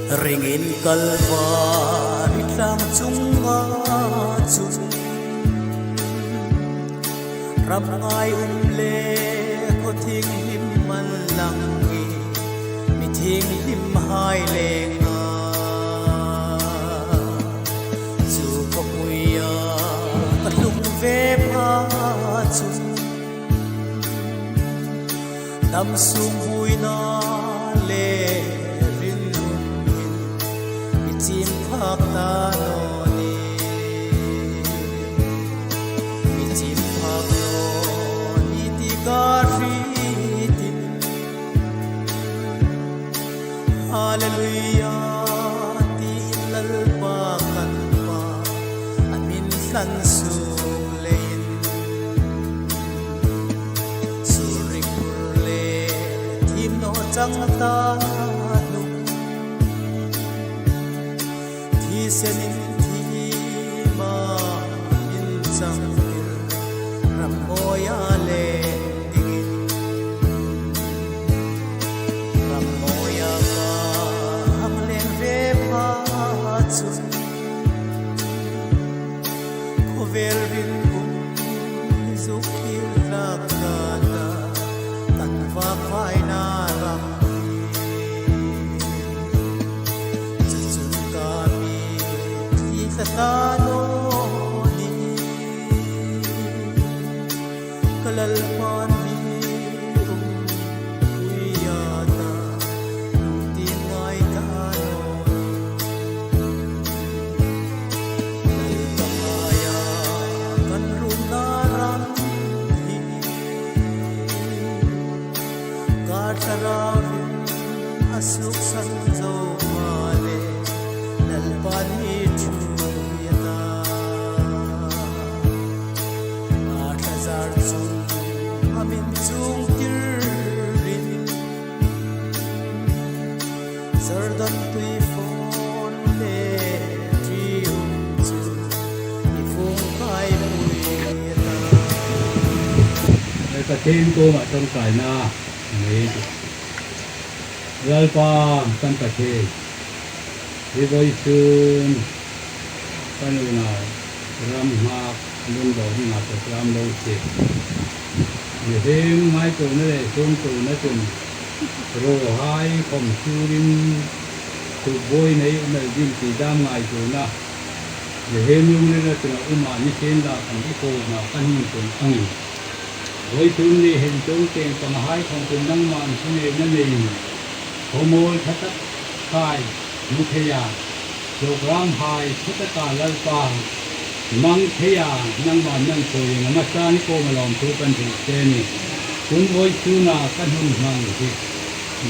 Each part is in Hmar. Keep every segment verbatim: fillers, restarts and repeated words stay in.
Ringin Kalvari tlang chunga chun, ram ngai um le khaw thienghlim an lang hi, mi thienghlimhai lenga chu khawpuia ka tlung ve pha chun, dam sung buoina le rinum hin mi chim phak ta naw ni, mi chim phak naw ni ti ka hriet in. Hallelujah, tiin Lalpa kan Pa a min hlan suok leiin, sur rik bur le thim naw chang ta hnung, thisen inthiema inchangtir, ram mawia leng dingin, ram mawia ka hang leng ve pha chun, khawvel rinum zuk thil rak ka ta, kan vakvaina ram hi, chu chun ka mi thli ta ta naw ni. Ka Lalpa, mi umpuia ta, ti ngai ta naw ni. Lalpa ngaia kan rumna ram hi, ka thlarauin a suksan zo pha le, Lalpa mi thu hi a ta. A thazar chun a min chungtirin, Jordan tuifawn le ṭium chu mi fung kai pui a ta. Ka Pathien kuoma ṭawngṭaina nei. Lalpa kan Pathien, hi vawisun kan unau ram nghak lunglawm dinga program lo sie. Mihriem ngaituona le suongtuona chun, ruolhai khawm sûrin, tubuoi nei um el ding ti dam ngaituona, mihriem lungrila chun a um a ni sienla, kan kuoma kan hung ṭawng angin, vawisun ni hin chuong tieng panghai khawm chun nangman thuneina neiin, khawmawl ṭha tak hai hmu thei a, programhai ṭha taka Lalpa mang thei a, nangman nang thaw dingin a hmasa ni kuoma lawmthu kan hril che a nih. Chun vawisuna kan hun hmang hi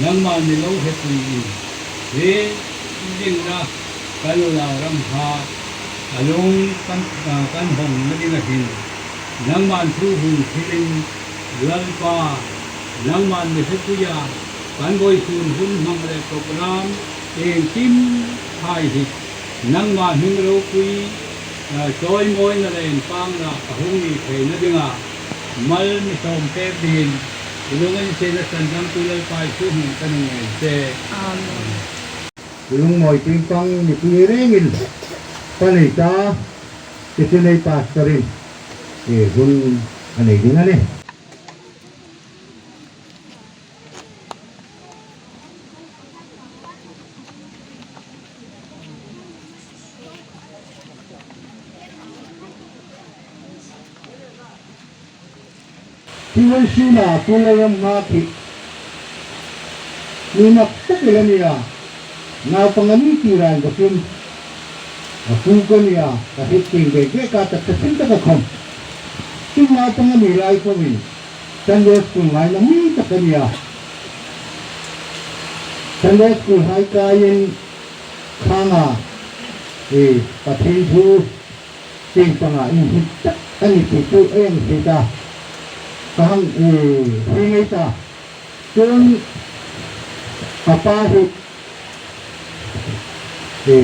nangman mi lo hrepuiin, hi dingin kan unau ram nghak a lung kan, kan hawngna dinga hin nangman thu hung hrilin, Lalpa, nangman mi hrepuia, kan vawisun hun hmang le program iengkimhai hi nangma hming ropui, a, chawimawina le inpakna a hung ni theina dinga mal mi sawm pek dingin i lunginsietna sandamtu Lalpa Isu hmingin kan hung ngên che. Amen. Lungmawi tieng pang mipui rengin ka nei ta, Kitchenei Pastor-in, e, hun a nei ding a nih. Hi vawisuna Pu Lalramnghak hi mi mak tak el a nih a, naupang a ni ti rang ka sim, a pu ka nih a, ka hriet tieng bek bek a tak ka sim tak a khawm. Chun naupang a ni lai khawmin Sunday school ngaina mi tak a nih a, Sunday school hai kaiin khang a, e, Pathien thu tieng panga inhnik tak a ni ti chu ei hriet a, ka hang, e, hre ngei ta. Chun a pa hi, e,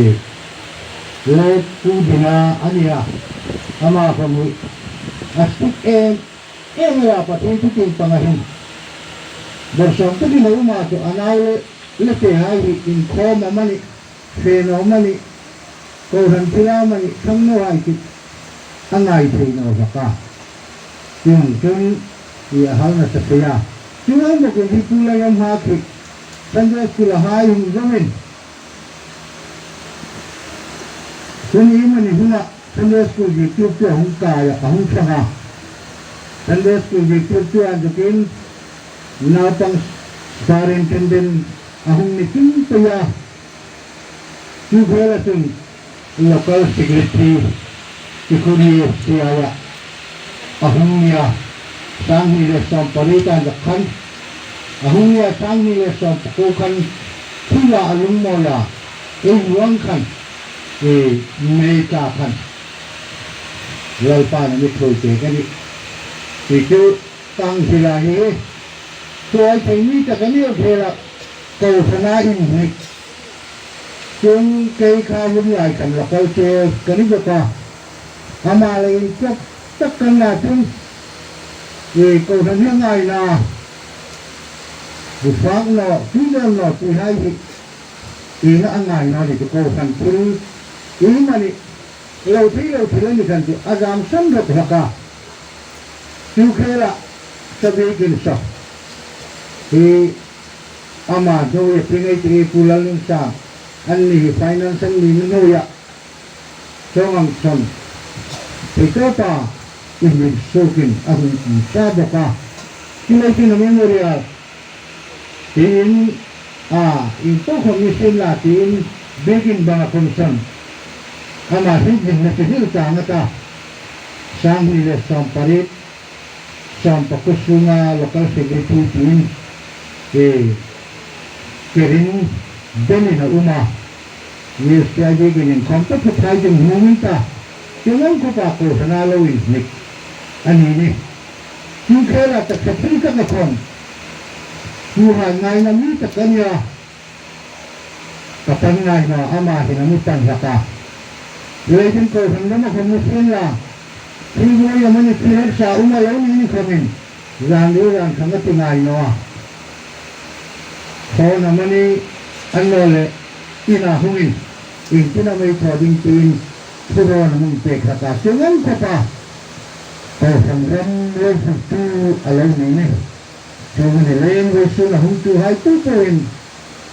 late Pu Dina a nih a, ama khawm hi a strict em em a, Pathien thu tieng panga hin bawrsawm takin a um a, chu a nau le, le tehai hi inkhawm amanih, fe naw amanih, kohran thila amanih, ṭhang naw hai chu a ngai thei naw hlak a. Chuong chun i a hal nasa thei a. Chuong ang bawkin hi Pu Lalramhak hi Sunday School-a hai hung zawmin, hun iemani huna Sunday School zirtirtu a hung kai a, a hung ṭhang a. Sunday School zirtirtu a inzokin naupang superintendent a hung ni tum pei a. Chu khela chun local secretary Tikhur S T I-a a hung ni a, sanghni le sawmpariet a inzawk khan, a hung ni a, sanghni le sawmpakuo khan, thua a lungmawi a, ei hmuang khan, e, May tla khan Lalpan a mi ṭhuoi pek a nih. Ti chu ka hang hril a hi, thuoi thei mi tak a ni a khela, kohrana inhnik. Chuong kei kha hun lai khan local chair ka ni bawk a. Ama le inchawk tak kan la chun, e, kohran hi ngaina, bu fak naw, tui dawn naw ti hai hi, e, a ngai naw ni chu kohran thil iemani lo thei lo thil a ni khan chu a zam san rawp hlak a. Chu khela, sabiekin saw hi ama hnuoia ti ngei ti Pu Lalnunsang, anni hi finance an ni hnuoia, chuong ang chun thei tawpa inhnik suokin a hung um sa bawk a. Chu lai chun a memorial tiin, a, ieng po khom ni sienla tiin, biekin banga khom chun ama hriet zingna chu hril tang a ta. Sanghni le sawmpariet, sawmpakuo sunga local secretary tiin, e, kerin benin a um a. News te a biekin inkhawm ta, phathai ding hmu in ta. Chuong ang khawpa kohrana lo inhnik a ni nih. Chu khela taksa thil taka khom, tuhai ngaina mi tak a ni a. Ka pan ngai naw, ama hin a mi pan hlak a. Leiin kohran rama khom ni sienla, thil buoi amani, thil harsa um a lo ni ni khomin, zan ruk zan thang a ti ngai naw a. Phone amani, annawleh ina hungin, iengtin am ei thaw ding tiin, thurawn a mi pek hlak a. Chuong ang khawpa kohran ram lo hriettu a lo ni nih. Chuong a ni leiin vawisun a hungtuhai po poin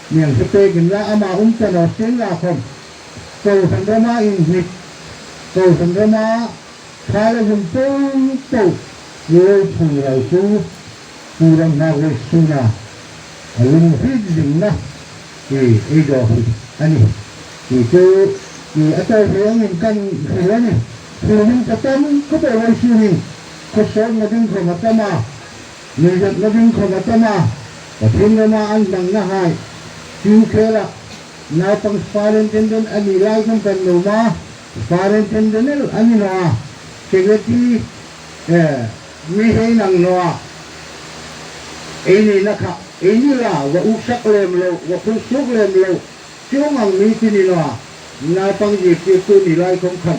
mi hang hre pek inla, ama um ta naw sienla khom, kohran rama inhnik, kohran rama thla le hun po po lo phur ral chu, Pu Ramhak vawisuna a lunghriet zingna, e, ei dawk hi a nih. Ti chu, e, a tawi hle angin kan hril a nih. Hril ding ka tam khawp el, vawisunin khawsawtna ding khom a tam a, nuizatna ding khom a tam a, Pathien rama an hmangna hai. Chu khela naupang superintendent a ni lai khom kan nuom a, superintendent el a ni naw a, secretary, eh, mi hei nang naw a. Ei nina kha, ei ni la, va uksak lem lo, va phur suok lem lo, chuong ang mi ti ni naw a, naupang zirtirtu ni lai khom khan,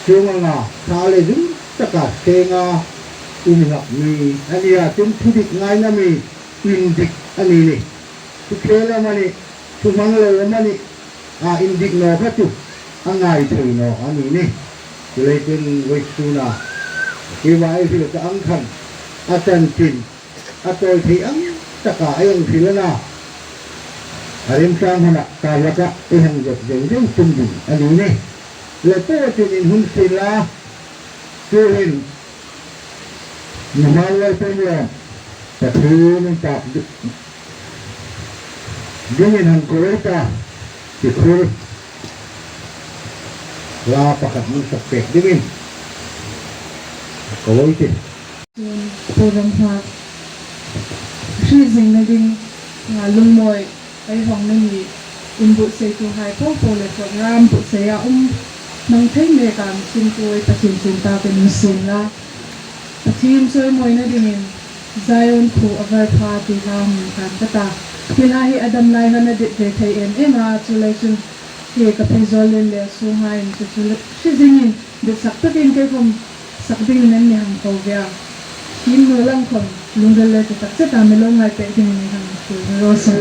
chuong anga thla le zung taka senga um hlak mi a ni a, chun thudik ngaina mi indik a ni nih. Thu khel amani, thu hmang lo amani, a indik naw kha chu a ngai thei naw a ni nih. Chu leiin vawisuna hi va ei hril ka ang khan, a chanchin a tawi thei ang taka ei hang hril a na, a remchang huna ka laka ei hang zuk zeu zeu tum ding a ni nih. Le po chun in hun sien la, tuhin mi hmang lo pei lo, Pathienin tak dingin hang ko ei ta, Tikhur la pakhat hmang sak pek dingin ko ei tih. Chun Pu Ramhak hriet zingna ding, a, lungmawi ei hawng ni, inbuotsaituhai po po le program buotsaia um hmang thei mek a mi simtu ei Pathien chun tak ei nuom sien la. Pathien chawimawina dingin Zion khuo a var pha ti hla hung kan ka ta. Hi hla hi a dam lai khan a dit ve thei em em a, chu lai chun hi ka pheizawl lien le a sunghaiin chu chu hre zingin ditsak takin kei khom sak dingin an mi hang ko ve a. Hi nu lang khom lungril le chu tak cheta mi lo ngai pek dingin mi hang ko ve raw se.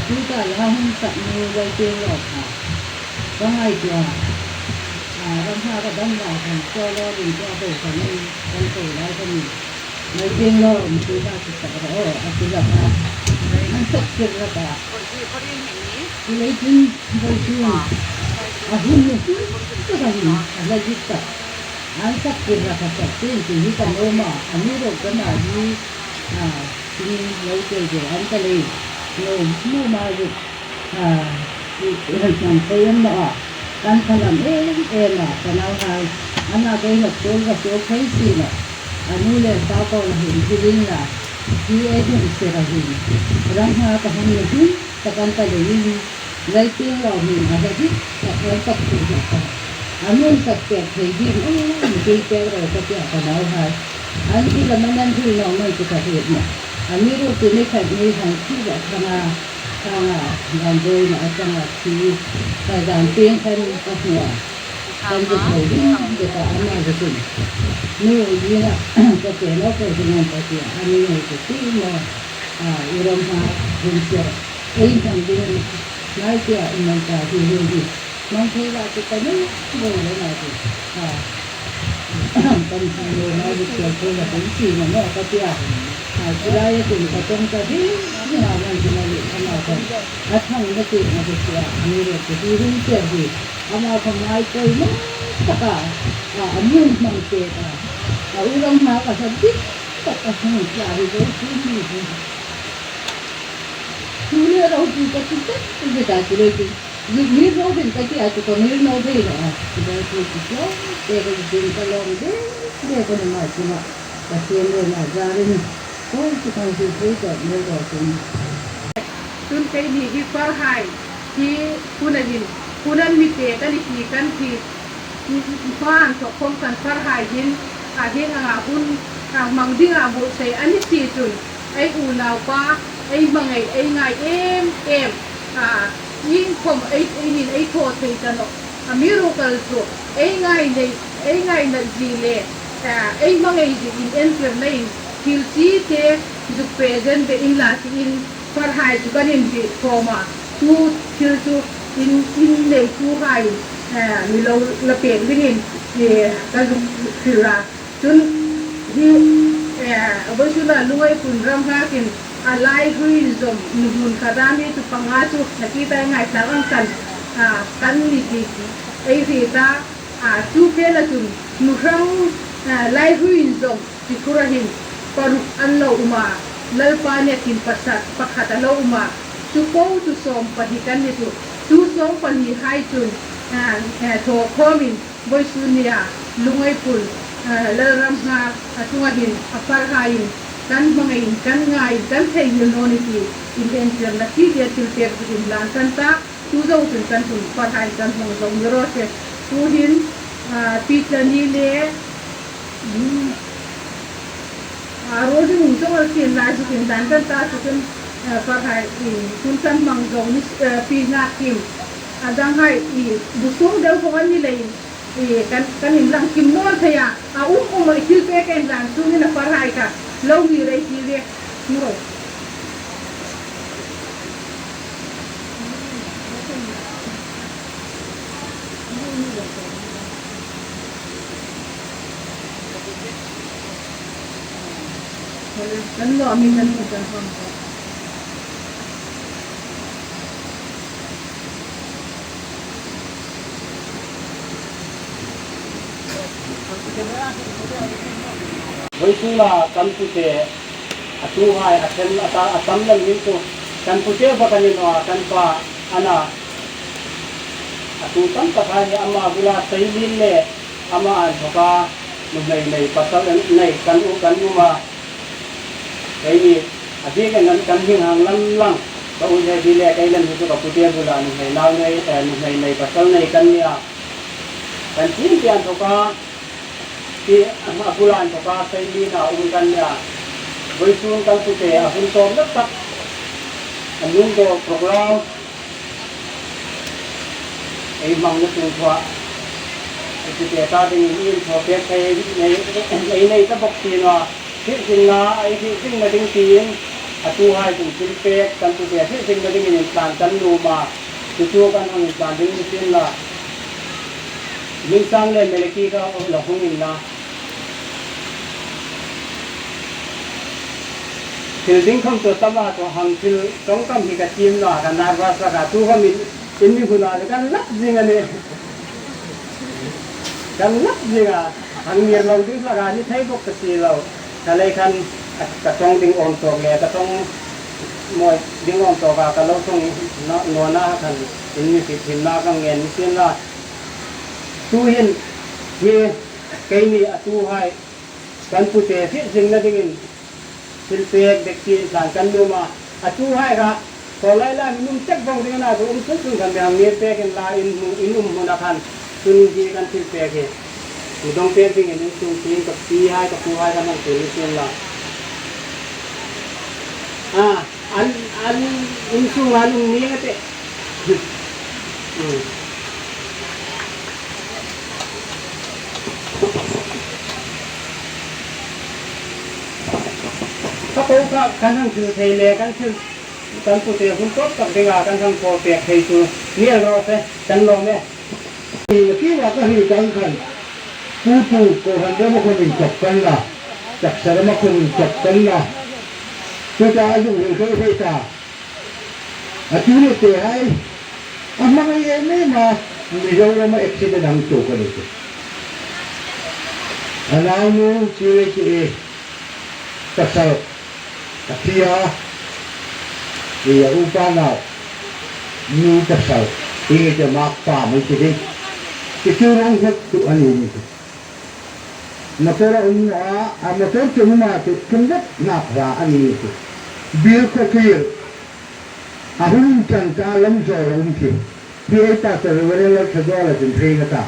Tuta la hung sak nu lai tieng lo kha. Ka ngaituo a. A, ram ha ka dam la kan chaw lo ding chaw ko ka ni, kan ko lai ka ni. Lai tieng lo, um, tuta ki sak ro, a ti la ka. An sak kir la ka. Ti lei tin, voi tin. A hun ni, ka ka ni, a la dik ka. An sak kir la ka sak tin, ti hi ka lo ma, a ni ro ka na ni. A, tin lo tel tel an ka lei. Lo, lo ma dik. A, i, i han san ko em ma a. Kan ka lam em em a, ka nauhai. Ana kei la ko la ko kai si la. A nu le pa ko la hin hi ling la. Hi e hin se la hin. Ram ha ka hung ni hin, ta kan ka lei hin. Lai tieng lo hin, a la dik, ta kan ka ku la ka. A nun ka tek thei ding, a nun ka tek ro ka tia ka nauhai. An hi la man an hi lo man ka ka hi na. A mi ru ti ni khat ni han thi la ka na. Ka na, dan doi na, ka na thi, ka dan tieng kan ka hmu a. Kan zu thei ding, de ka ama zu tin. Nu, ni na, ka ke lo, ka zu ngan ka tia, a ni ngai ka ti mo. A, i ram ha, hun tia. Ei hmang ding, ngai tia, i man ka hi hun hi. Mang thei la, ti ka ni, mo, mo, na, ti. A. Kan hmang lo ngai hi tia ko la kan si na mo ka tia. A, chu lai a tin ka tong ka hi, ni na man chu na li ama ko. A thang na ti na ko tia, ni ro ko hi rum tia hi. Ama ko ngai ko mo ta ka. A, a mun hmang te ka. A, u ram ha ka sa ti ka ka hmang tia hi ko chu ni hi. Chu le ro chu ka ti ka ti ka chu le chu. Ngir, ngir naw ding ka ti a, chu ka ngir naw ding a. Chu ka ti chu chu, te ka ti ka lawm de, de ka ni ma chu ma. Ka siem le ma zarin. Ko chu ka ti chu ka ngir naw ding. Chun keini hi farhai, hi hun a hin, hun an mi te ka ni ti kan ti. Hma an thawk khom kan farhai hin, a hin anga hun, a hmang dinga buotsai a ni si chun, ei unaupa, ei hmangai, ei ngai em em, a, iengkhom ei, ei nin ei thaw thei ta nawh. Amiruokchu, ei ngai nei, ei ngaina zie le, a, ei hmangai zie inentirna in, thil chi te zuk pe zen ve inla tiin, farhai chu kan inhriet khawm a, chu thil chu in, in neituhai, eh, mi lo la pek dingin, eh, ka zuk hril a. Chun hi, eh, a vawisuna Lungeipun ram nghakin a lai hrui inzawm inhmun kha dam hi chu panga chu nakie ta ngaithla ang kan, ah, kan ni ti ei hriet a, ah, chu khela chun nu hrang, ah, lai hrui inzawm Tikhura hin paruk an lo um a, Lalpa nekin pasal pakhat a lo um a, chu po chu sawm pahni kan ni chu, chu sawm pahnihai chun, eh, eh, thaw khawmin vawisun nia Lungeipun, eh, Lalram Ngha a chunga hin a farhaiin kan hmangaiin, kan ngaiin, kan theinghil naw ni ti inentirna ti tia thil pek zukin hlan kan ta, chu zo chun kan hun farhai kan hmang zo ni raw se. Tuhin, ah, Pi Tlani le, Hmm. A, Rosie Mungzawngla thin lai zukin dan kan ta chu kan, eh, farhai, i, hun kan hmang zo ni, eh, Pi Nghakim. A danghai, i, bu sung deu khawm an ni leiin, i, kan, kan inlang kim naw thei a. A um um a i thil pek kan dan chungin a farhai ka lo ngir ei ti ve. Ni raw. Kan lo mi kan kan kan. Vawisuna kan pute a tuhai a ṭhen a ta, a tam lem hin chu kan pute bak a ni naw a, kan pa a na. A tu tam tak hai hi ama bula Seilin le ama inthawka nuhmei nei pasal nei kan u, kan um a. Keini a bik kan, kan hminghang lam lang ka u le bi le kei lem hi chu ka pute bula nuhmei nau nei, eh, nuhmei nei pasal nei kan ni a. Kan tin tieng inthawka hi a bula inthawka Seilin a um kan ni a. Vawisun kan pute a hun tawp tak a nun dawr program ei hmangna tung thua. Ei pute ta dingin in thaw pek thei ei nei, ei nei ta bawk si naw a. Hriet zingna, ei hriet zingna ding tiin A tuhai kuom thilpek kan pute hriet zingna dingin intlan kan nuom a, chu chu kan hang intlan ding ni sien la. Minsang le Meleki kha la hung inla. Thil ding khawm chu tama chu hang thil ṭawngkam hi ka tiem naw a, ka nervous hlak a, tu khawm in, in mi huna chu kan lak zing a nih. Kan lak zing a, hang ngir lo ding hlak a ni thei bawk ka ti lo. Ka lei khan ka, ka ṭawng ding awm tawk le, ka ṭawng mawi ding awm tawk a, ka lo ṭawng naw, nawna khan in mi hriethiemna ka ngen ni sien la. Tuhin hi keini a tuhai kan pute hriet zingna dingin thilpek dek ti intlan kan nuom a, a tuhai kha, khaw lai lai mi num tek vawng ding a na, tu um sun sun khan mi hang ngir pek inla, in hmu, in um hmuna khan, tun hi kan thilpek hi mi dawng pek dingin in sung tieng ka pihai, ka puhai kan hang tir ni sien la. A, an, an in sunga an um ni a tih. Hmm. Ka po kha kan hang thil thei le, kan thil, kan pute hun tawp tak dinga kan hang pawl pek thei chu ni lo se, kan lawm e. Ki wa ka hril kan khan, pu pu kohran rama khawm inchawk kan la, taksa rama khawm inchawk kan la. Chu ta a lungril hei hei ta. A tu le te hai, a hmangai em em a, Mizoram a accident ang chu ka ni chu. A nau nu chi le chi e, pasal, a thi a, i a upa nau, nu pasal, i nge te mak pa mai chi ding. Ki chu rong het tu a ni ni chu. Motor a um naw a, a motor chu um a chu, kum vet nak hla a ni ni chu. Bil khaw kir, a hun chan ta lam zawl a um khi. Hi ei ta ta Reverend Lalthaduala chun thei na ta.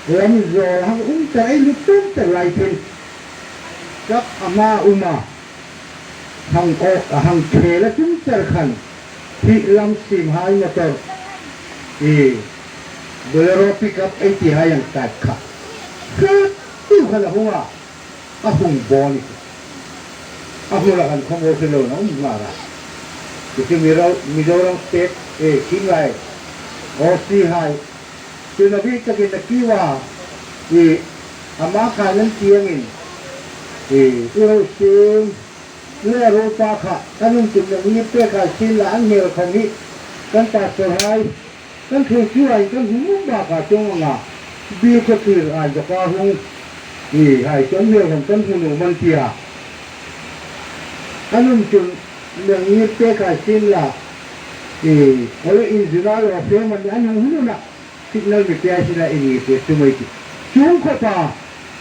Lam zawl hang um ta ei lu tum ta lai thin. Kap ama um a. Hang o, hang khel a tum ta khan. Hi lam sim hai motor. I Bolero pickup ei ti hai ang type kha. Khat tiu khan a hung a. A hung bo ni. A hung la kan khawm o khi lo na um nga ra. Ki ti mi ro, Mizoram State, e, khi ngai. O si hai. Chu na bi ka ki na ki wa. I, ama ka nan tiang in. I, i ro sing. Le ro pa kha. Kan um tum na mi pe ka sin la an hel khawm hi. Kan pastor hai. Kan thei chu ai kan hmu bak a chawng anga, bi ka tir ai dawk a hung, i hai kan hmel hawm kan hmu nuom an ti a. An um chun leng ngir pek ai sien la, i ole in zina lo fe man an hung hmu na, signal mi pe ai sien la in ngir pek chu mai ti. Chuong khawpa,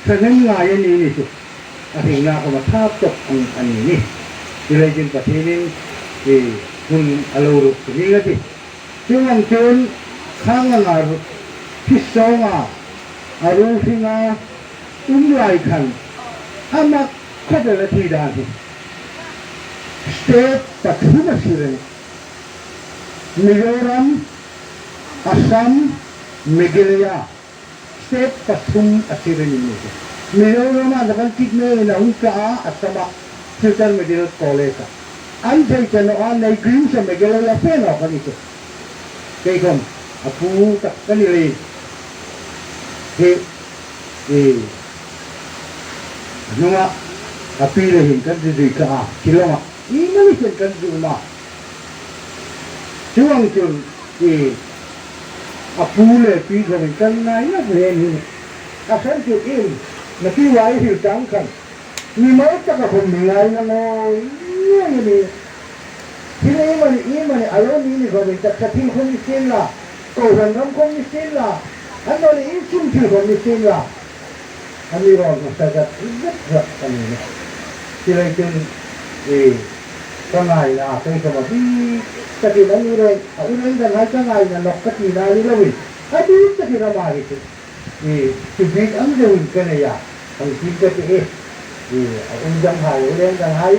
thahnem ngai a ni ni chu. A hringna khawm a ṭha tawp ang a ni ni. Ti lei chun Pathienin, i hun a lo ruk ni a ti. Chuong ang chun khang anga ru, thi sawng a, a ru hring a, um lai khan, a mak khawp el a thi dan hi. State pathum a sir a nih. Mizoram, Assam, Meghalaya. State pathum a sir a ni ni. Mizoram a kan kit me na hung ka a, Assam a Filter Medical College a. An thei chen a nei green sa Meghalaya fe naw ka ni chu. Kei khawm, a pu tak ka ni lei. He, e, nunga, a pi le hin kan zui zui ka a, Shillong a. I mani chen kan zui ma. Chuong chun, e, a pu le pi khawm kan ngai na ven hin. A san chu in, na pi wa i hril tang khan. Mimal taka khawm mi ngaina ngawi ngawi a ni. Thil iemani, iemani a lo ni ni khawmin taksa thil khawm ni sien la, kohran ram khawm ni sien la, annawleh insum thil khawm ni sien la, a mi rawn hmasa zat zat zat a ni. Chuleiin, e, ka ngaina a, kei khawm a bik takin a mi reng, a u reng danghai ka ngaina nawk ka tina ni loin, a bik takin ama hi chu. E, chu bik ang deuin ka nei a, hang ti ka ti e. E, a um danghai, u reng danghai,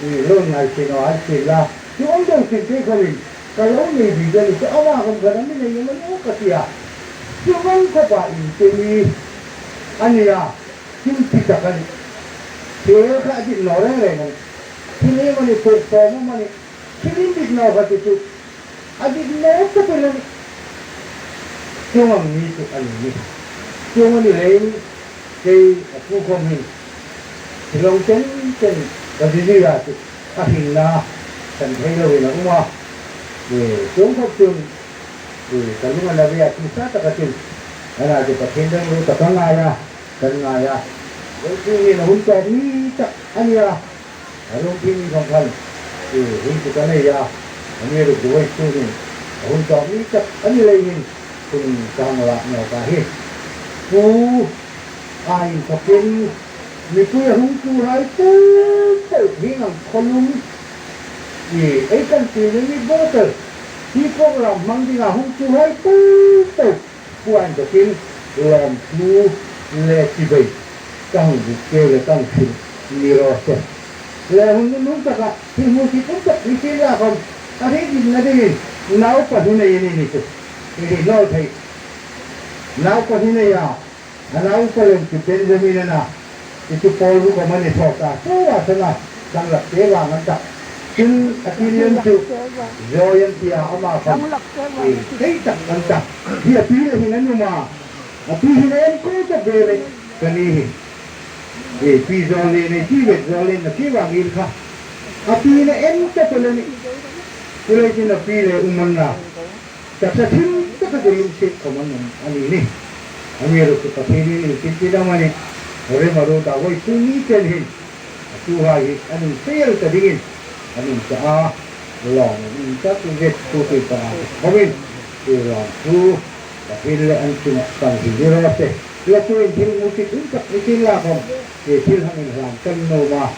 e, lo ngai sien naw an sien la. Chu ang deu sien kei khawmin, ka lo nei bik a ni chu, ama khawm khan a mi nei emaw ni ka ti a. Chu vang khawpa in te mi a ni a, thil ti tak a ni. Thil kha a dit naw reng reng a ni. Thil iem a ni, pek pawm am a ni, thil indik naw kha ti chu, a dik naw tak el a nih. Chuong ang mi chu a ni nih. Chuong a ni leiin, kei a pu khawm hin, thil hang chen chen ka zi zi a chu, a hringna san thei loin a um a. E, chuong khawp chun, e, ka lung a na ve a, tisa taka chun, a na chu Pathien remruot a ka ngai a, kan ngai a. Vawisun hin a hun tawp ni tak a ni a. A ruong phing ni khawm khan, e, hun chu ka nei a, amiruokchu vawisun hin a hun tawp ni tak a ni leiin, hun ka hang lak nawk a hi. Pu a inthawkin, mipui a hung chuhai po po, hieng ang khawlum, e, ei kan ti ni mi bawtel, hi program hmang dinga hung chuhai po po, pu a inthawkin lawmthu le chibai ka hang buk cheu le ka hang hril ni raw se. Le hun nunung taka thil hmusit um tak ni sienla khawm, a hriet zingna dingin naupa hi nei a ni ni chu. Ni hi naw thei. Naupa hi nei a, a naupa lem chu Benjamin a na. Ti chu Paul ruok a ni thaw ta, Paul a sana, dang lak te vang an ta. Chun a ti lem chu, Joy an tia ama khan, e, thei tak an ta. Hi a pi le hin an um a, a pi hin en ko ta ve le, ka ni hi. E, pi Joel le nei ti vet Joel le na ti vang in kha. A pi le en ta ko le ni. Ku le tin a pi le um an na. Taksa thim taka chu lungsiet khawm an um a ni ni. Amiruokchu Pathienin inti ti dam a ni. Remruot a vawisun ni chen hin, a tuhai hi an um sel ta dingin, an um ta a, lawm um tak zet tu tu panga khawmin, ti lawmthu Pathien le an chunga kan hril ni raw se. Le tuin thil hmusit um tak ni sienla khawm, e, thil hang inhlan kan nuom a,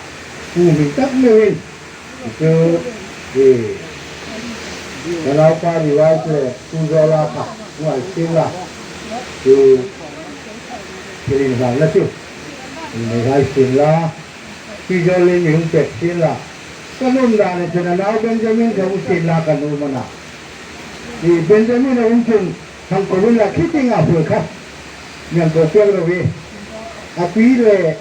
pu hming tak meuin, chu, e, ka naupa ni vai chu le, pu Joel a kha, ngai sienla. Chu, thil inhlanna chu, nei ngai sienla. Pi Joel le mi hung pek sienla. Ka nuom dan le chun a nau Benjamin kha hung sienla ka nuom a na. E, Benjamin a um chun, hang ko unla khi tienga hul kha. Nang ko pek ro ve. A pi le,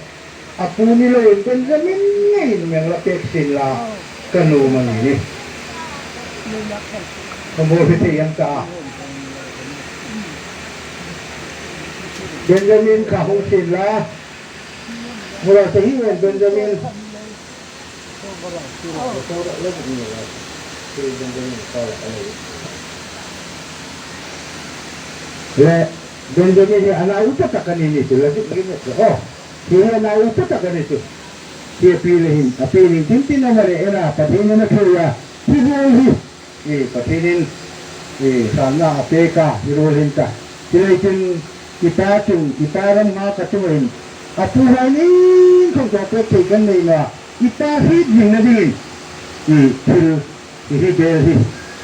a pu ni loin Benjamin ngeiin mi hang la pek sienla, ka nuom a ni ni. Ka bo hi thei an ta. Benjamin kha hung sienla. Mura te hi en Benjamin. Le, Benjamin hi a nau upa tak a ni ni chu, le chu, le chu, oh, hi hi a nau upa tak a ni chu. Hi a pi le hin, a pi le hin tin tin a ma le en a, Pathienin a thuoi a, hi hi hi. E, Pathienin, e, hranna a pek a, hi ruol hin ta. Hi lei chun, i pa chun, i pa ram hma ka chunga hin, a pu hai ni khawm ka pek thei kan nei naw a. I pa hriet zingna dingin, i thil, i hi bel hi,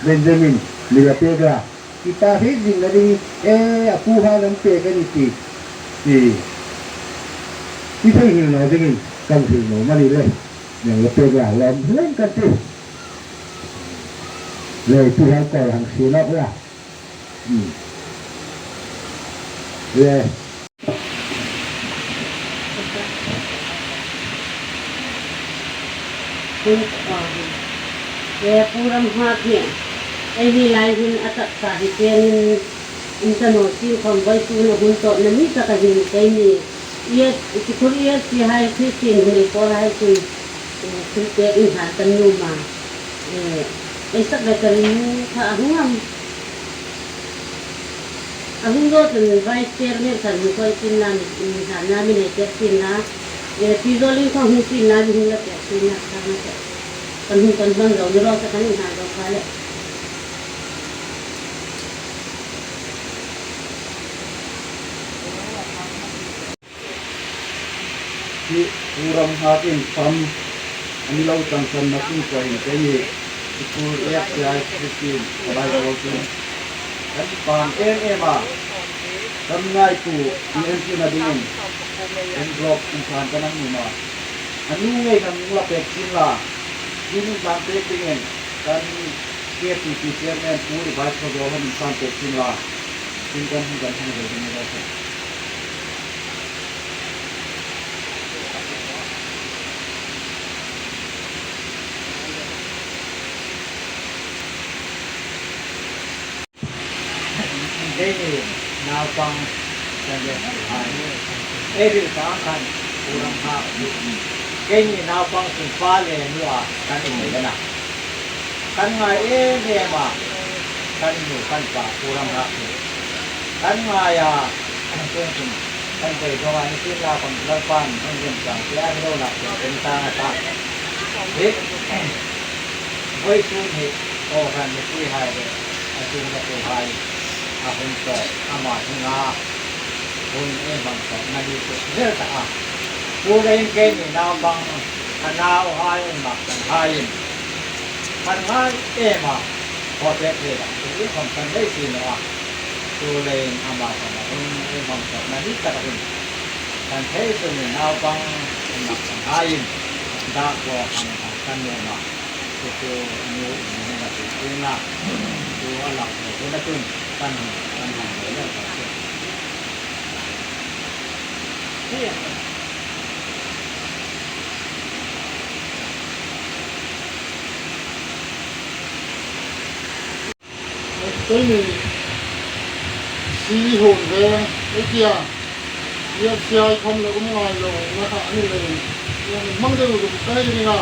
Benjamin, mi la pek la. I pa hriet zingna dingin, e, a pu hai lam pek a ni ti. I, i thei hril naw dingin, kan hril naw mani le. Nang la pek la, lawm lem kan ti. Le, ti hang ko hang si lawk la. Hmm. Le. Hun, ah, le Pu Ramhat hi, ei hi lai hin a taksa hi chen in, in ta naw sin khawm vawisun a hun tawpna ni taka hin keini, yes, sikul yes, si hai Christian hun ei pawl hai chun, eh, thil pek inhlan kan nuom a. Eh, ei sak le ka ring kha a hung am. A hung zo chun Vice Chairman khan mi koi sin la, mi, mi hlan na mi nei pek sin la. E, Pi Zolin kha hung sin la, mi hung la pek sin la, kha hung pek. Kan hung kan hmang zo ni raw se, kan inhlan zo kha le. Hi Pu Ramhat in sam a mi lo changsanna chungchangin keini School F C I Christian College Board chun kan pang em em a, kan ngaituo in entirna dingin envelope insan kan hang nuom a. A nu ngei kan la pek sin la, tun insan pek dingin kan K T P Chairman Pu Revai Khawzawl han insan pek sin la, tin kan hung kan hang ve ding ni raw se. Keini naupang kan le hai. Ei hril ta ang khan Pu Ramnghak hi. Keini naupang chun pa le nu a kan um mai a. Kan ngai em em a. Kan nu kan pa Pu Ramnghak hi. Kan ngai a. Kan tung tung. Kan bei dong a ni tin la kan Lalpan hung lim chang tia hi lo la kan ta na ta. Hi. Vawisun hi kohran mipuihai le a chungchangtuhai a hun tawk ama hminga hun ei hmang tawkna ni chu zel ta a. Chuleiin keini naupang a nauhai un mak kan haiin kan ngai em a, khawpek thei rak chu i khawm kan nei si naw a. Chuleiin ama khawm a hun ei hmang tawkna ni tak hin kan thei sungin naupang un mak kan haiin dak bo hang hang kan nuom a. Chu chu nu in hung a ti tina. Chu a lak lo hun a chun kan hung, kan hung lo lo ta chu. Keini Sihun Veng ei tia, E F C I khawm la um ngai lo na kha a ni leiin, hmang deu deu ka hei ring a.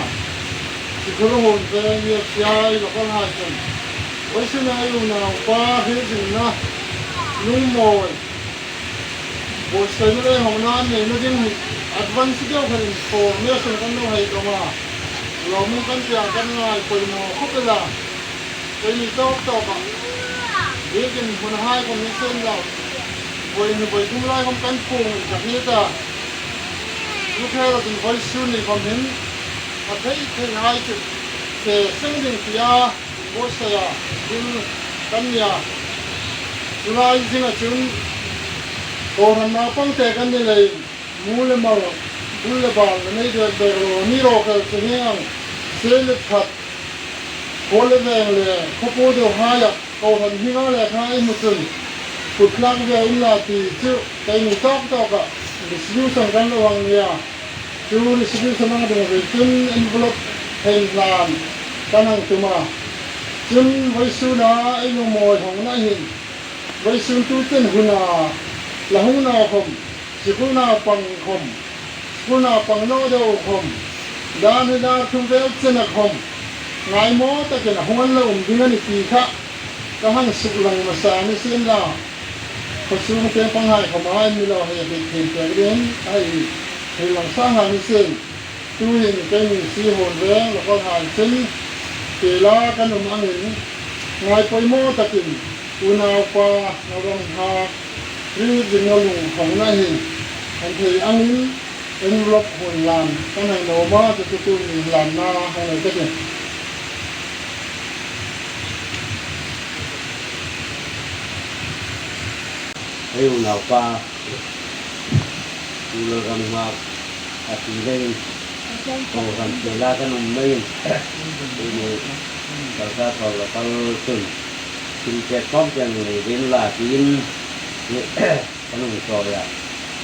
Sihun Veng E F C I local hai chun, vawisun a ei unaupa hril zingna lungmawi buotsai le hawngna neina ding hi advance deu khan information kan lo hei dong a. Lawmum kan tia kan ngai poimaw khawp el a. Keini tawk tawk a. Biekin hun hai khawm ni sien lo. Voi ni voi thum lai khawm kan pung ka hriet a. Chu khela chun vawisun ni khawm hin a thei thei hai chu fe seng ding tia buotsai a, ding kan nia. Chu lai zinga chun kohran naupang te kan ni leiin mu le mal, bul le bal la nei der der lo ni raw kha chu hieng ang se le that, khaw le veng le khaw pawl deu haia kohran hminga le hminga i hmu chun kut thlak ve unla ti chu keini tawk tawk a resolution kan lo hang nia. Chu resolution a dungzui chun envelope hei hlan kan hang tum a. Chun vawisuna ei lungmawi hawngna hin, vawisun tu chen huna la hung naw khawm, school naupang khawm, school naupang naw deu khawm, dar hni dar thum vel chena khawm ngaimaw takin a hung an lo um ding a ni ti kha ka hang suklang hmasa ni sien la. Khawsung tieng panghai khawma in mi lo hei hriet thiem pek ding a hi hril lang sang hai ni sien. Tuhin keini Sihun Veng local hai chun kela kan um angin ngai poimaw takin unaupa Ngawrang Hak hril zingna lung hawngna hi kan thei angin envelope hun hlan kan hei nuom a, chu chu tuni hlanna hang nei ka ti. Ei unaupa, Pu Lalramnghak a ti leiin, kohran kela kan um meiin, keini Kalka Thaw local chun thil pek khawm chang nei ding la tiin, kan hung chawi a.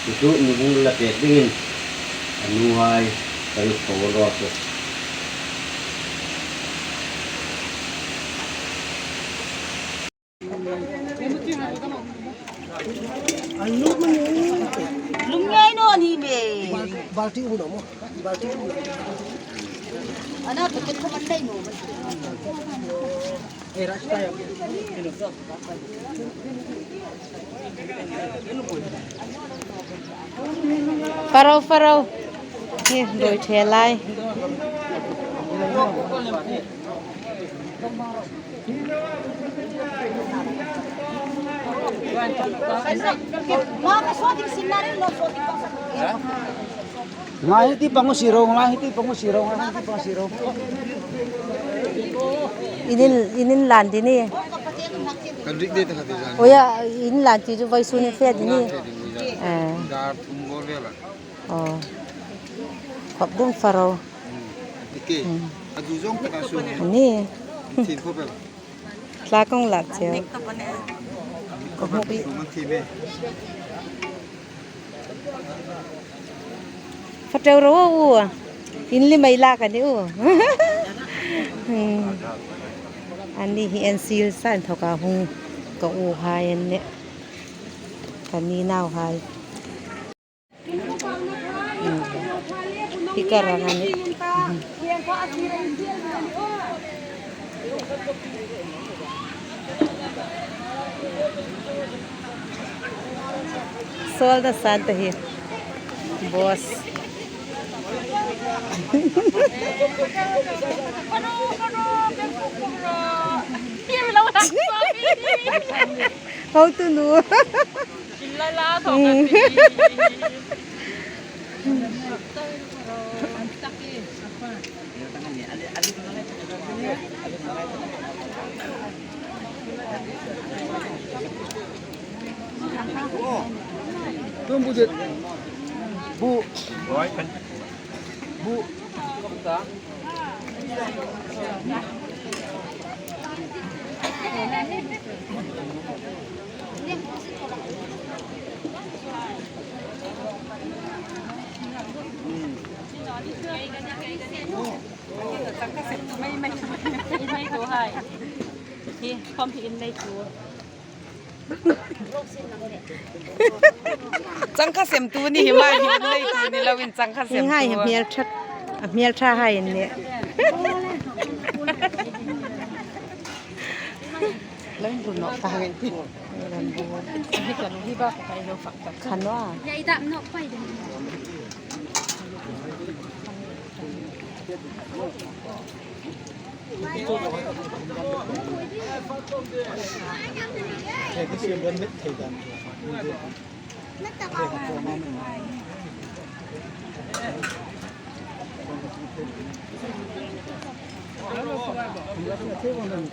Chu chu mi hung la pek dingin a nuhai kan ko ro chu. Lum ngei naw ni me. Balti um naw maw? Balti um naw maw? Ana bucket khawm an nei naw maw? Faro, faro. Hi, doi the lai. Ngai hiti pangu siro, ngai hiti pangu siro, ngai hiti pangu siro. Inin, inin lan di ni. Kan rik de ta hati jan. Oya, in lan ti chu vawisun fe di ni. Lan fe di ni. Eh. Dar thum bor vela. Oh. Khop dum faro. Hmm. Ike. Hmm. A du zong ka su. Ni. Tin khop el. Tla kong lak cheu. Ko hmu pi. Ko hmu pi. Fa teu ro u. In li mai lak a ni u. Hmm. Ani hi en sil san thoka hung ka u hai en ne. Kan ni nauhai. Hmm. Hi ka rang a nih. Hmm. Suolna san ta hi. Boss. Hotu nu. Tum bu det. Bu. Bu. Changkha semtu ni hi ma, hi nei tu ni loin changkha semtu. Hi hai hi hmel ṭha, a hmel ṭha hai ni. Lo inrun nawk ta ngai ti. Hi kan hi ba ka kai lo fak tak. Khan wa. Ya i dam nawk pai de.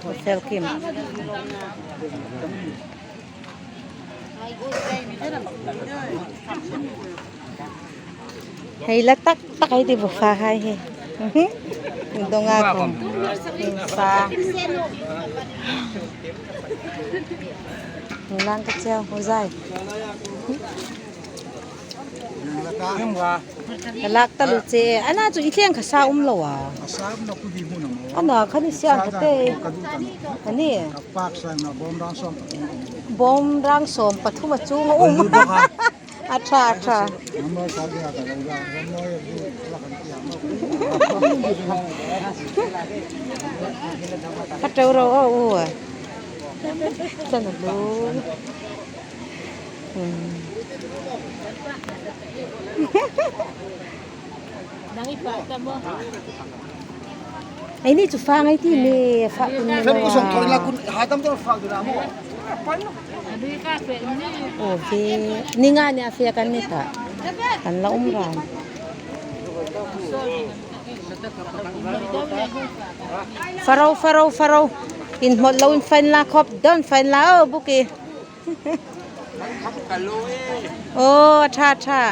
Hotel Kim. Hei la tak tak ei ti bu fa hai hi. Dong a khom. Sa. Lang ka cheu ho zai. Em ga. Ka lak ta lu che. Ana chu i thleng kha sa um lo a. A sa um lo ku di hmun a maw. Ana kha ni siang kha te. Ka du ta naw. Ani. Ka pak sang na bawm rang sawm pathum. Bawm rang sawm pathum a chung a um. Bawm du bawk a. A ṭha, a ṭha. Number sa dia ka lo ga. Number du la kan ti a maw. Ka ṭeu ro a u a. Chana lu. Hmm. Nang i fa ta maw? Ei ni chu fa ngai ti ni, fa tu ni. Fe ku song thoi la kun ha tam to fa du la maw. Aw ve, ni nga ni a fe kan ni ta. Kan la um ran. Fa ro, fa ro, fa ro. Inhmawt loin fa inla khop, don fa inla, aw, Buki. Aw, a ṭha, a ṭha.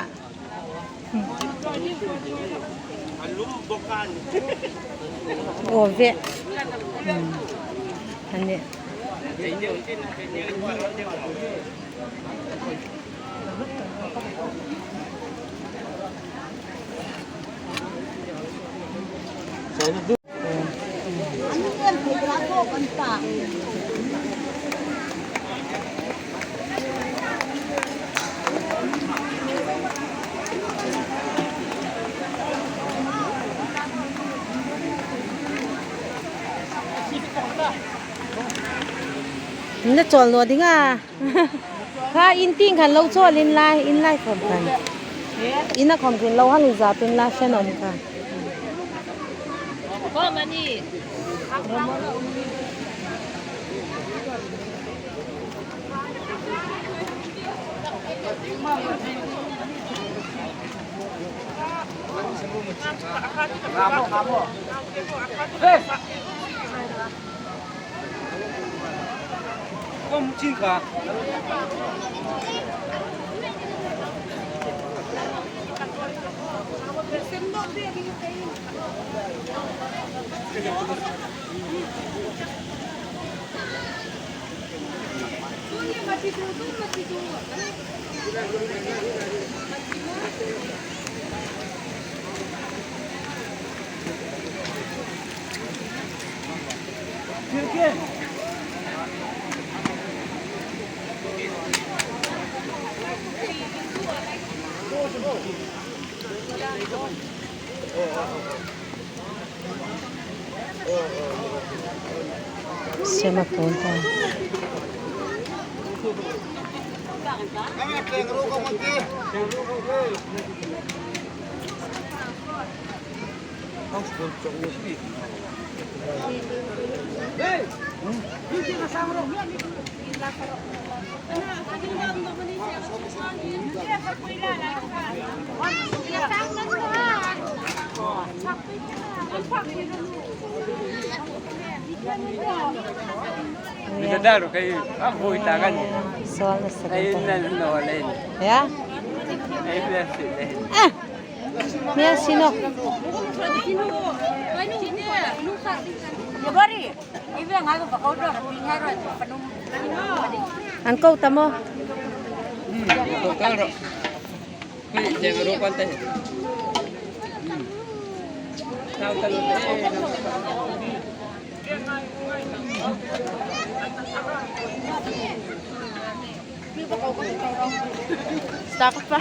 Aw ve. Hmm. Ani. Inla chawl naw ding a. Kha in tieng khan lo chawl inla, in lai khom khan. Ina khom khin lo hang i zap inla, fe nawm kha. Sema pon ta. Bisa daru kai, ah, voi ta kan. Soal na sa. Ai, na, no, le. Ya? Ai, na, si, le. Ah! Mia sino. Ye bari. Ibe ngai ko ko do pi ha ro panum. An ko ta maw. Hmm, ko ta ro. Pi je ro kan te. Hmm. Tau ta lo. Stop pa.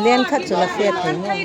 Len khat chu la fe thei maw.